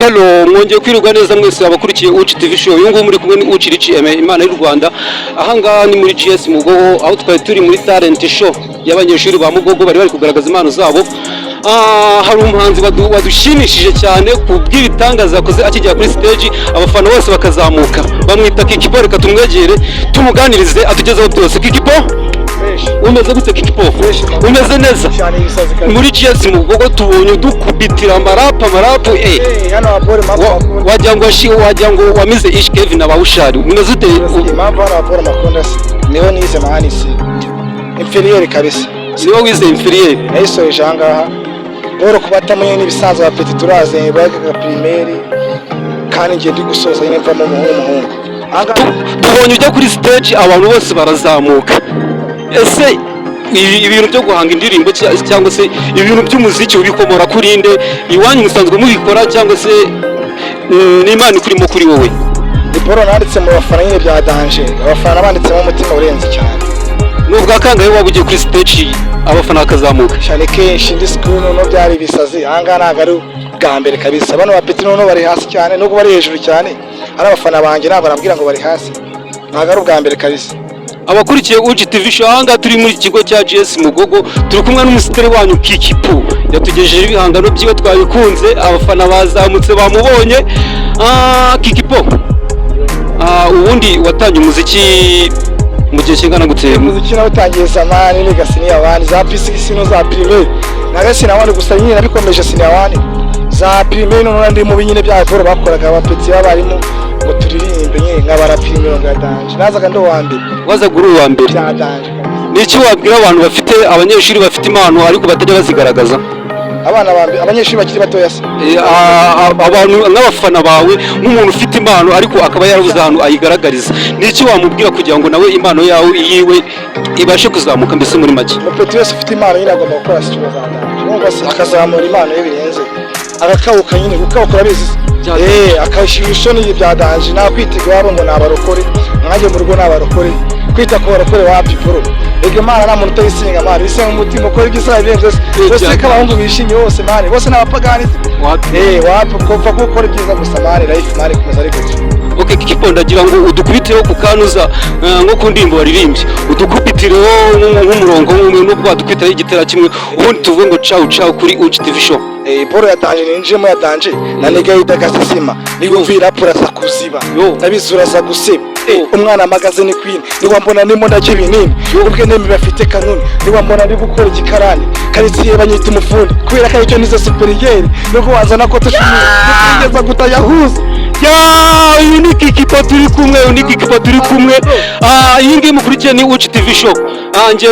Hello, mwongeye kwirirwa neza mwese abakurikiye Uci TV Show. Uyu nguyu muri kumwe ni Uci Rici Aime, Imana y'u Rwanda. Ahangaha ni muri GS Mugogo, aho twari turi muri talent show y'abanyeshuri ba Mugogo, bari bari kugaragaza impano zabo. Hari umuhanzi wadushimishije cyane ku bw'ibitangaza yakoze akigera kuri stage, abafana bose bakazamuka. Bamwita Kikipo. Reka tumwegere tumuganirize, atugezeho byose. Kikipo, umeze gute Kikipo? Umeze neza? Cyane, ibisazi kabisa. Muri GS Mugogo tubonye udukubitira amarapu amarapu. Eh, hano abapore mpamvu bakunda. Wagira ngo wamize Ish Kevin na Bawushari. Umeze ute? Impamvu hano abapore bakunda se niho nize man, si inférieur kabisa. Niwe wize inférieur? Nayisoreje aha ngaha boro kubatamo nyine n'ibisanzwe, ba petit turaze bagaga primaire, kandi ngiye ndi gusoza nyine mvamo umuhungu aha ngaha. Tubonye ujya kuri stage abantu bose barazamuka. Ese ibintu byo guhanga indirimbo cyangwa se ibintu by'umuziki ubikomora kuri nde? Iwanyu musanzwe mubikora cyangwa se ni Imana ikurimo kuri wowe? Ni boro nanditse mu bafana nyine bya danger, abafana banditsemo umutima urenze cyane. Ni ubwa kangahe waba ugiye kuri stage abafana bakazamuka? Cyane, kenshi ndi school noneho byari ibisazi. Aha ngaha ntabwo ari bwa mbere kabisa. Bano ba petit noneho bari hasi cyane, nubwo bari hejuru cyane ari abafana banjye, ntabwo nabwira ngo bari hasi. Ntabwo ari ubwa mbere kabisa. Abakurikiye Uji TV Show, ahangaha turi muri iki kigo cya GS Mugogo, turi kumwe n'umusitari wanyu Kikipu. Yatugejejeho ibihangano byiwe, twabikunze, abafana bazamutse bamubonye. Kikipo, ubundi watangiye umuziki mu gihe kingana gute? Umuziki nawe utangiye zamani, niga senior one, za P6 no za primaire naga senior one, gusa nyine nabikomeje senior one za primaire. Noneho ndi mu binyine bya boro bakoraga aba petit b'abarimu ngo turirimbe nyine nk'abarapiri imirongo ya danger, nazaga ndi uwa mbere. Wazaga uri uwa mbere? Bya danger kabisa. Ni iki wabwira abantu bafite, abanyeshuri bafite impano ariko batajya bazigaragaza? Abana ba mbere, abanyeshuri bakiri batoya se? Abantu nk'abafana bawe, nk'umuntu ufite impano ariko akaba yarabuze ahantu ayigaragariza, ni iki wamubwira kugira ngo nawe impano yawe yiwe ibashe kuzamuka, mbese muri make? Umupeti wese ufite impano nyine agomba gukora siporo za danger, urumva se, akazamura impano ye birenze, agakawuka nyine, gukawuka urabizi se? Akashyira isoni bya danger. Nta kwitiga iwabo ngo ni abarokore, nkanjye mu rugo ni abarokore. Kwita ku barokore wapi bro. Ega Imana nta muntu utayisenga man, isenga umutima ukora ibyo isaba ibirenze byose. Bose ko abahungu bishimye bose man, bose ni abapagani se? Wapi. Wapi, kupfa gukora ibyiza gusa man, life man ikomeza ari gutyo. Okay Kikipo, ndagira ngo udukubitireho ku kanuza, nko ku ndirimbo waririmbye, udukubitireho nk'umurongo nk'umwe, nubwo wadukubitiraho igitera kimwe, ubundi tuvuge ngo ciao ciao kuri Uji TV Show. Paul yatanje, ninjiyemo yatanje na nigga yitaga sisima, niba uraza kuziba. Yo. Ndabizi uraza gusiba. Yo. Umwana amagaze ni queen, niba mbona ndimo ndajya ibinini ubwe nemi bafite kanuni, niba mbona ndi gukora igikarani karitsiye banyita umufundi kubera ko aricyo nize supérieur, nubwo wazana ko tushimye nigeza gutayahuza. Ya, uyu ni Kikipo turi kumwe, uyu ni Kikipo turi kumwe. Iyi ngiyi mukurikiye ni Uji TV Show. Ngiye